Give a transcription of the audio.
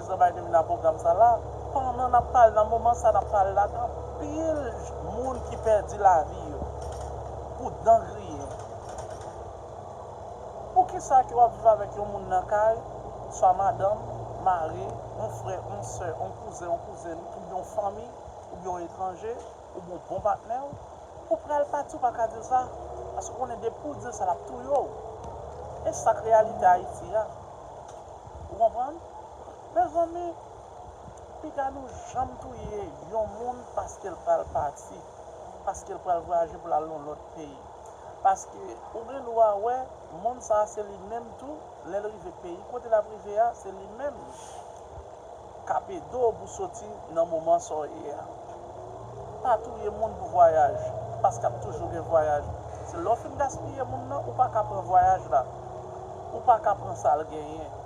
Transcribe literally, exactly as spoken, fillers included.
Prezan Biden vin a pwogram sa la, pandan n ap pale, nan moman sa n ap pale la, gen anpil moun ki pèdi lavi yo pou dan griyen. Poukisa ke w ap viv avèk yon moun nan kay, swa madanm, mari, yon frè, yon sè, yon kouzen, yon kouzin, oubyen yon fanmi, oubyen yon etranje, oubyen yon bon patnè w, ou pral pati, ou pa ka di l sa, paske w konnen depi w di l sa, l ap touye w. E sa k reyalite Ayiti a. Ou konprann? Mezanmi, piga nou janm touye yon moun paske l pral pati, paske l pral vwayaje pou l al nan lòt peyi. Paske ou gen dwa wè, moun sa a se li menm tou, lè l rive peyi kote l ap rive a, se li menm k ap ede w pou soti nan moman sa w ye a. Pa touye moun pou vwayaj, paske ap toujou gen vwayaj. Se lè w fin gaspiye moun nan, ou pa ka pran vwayaj la. Ou pa ka pran sa l genyen.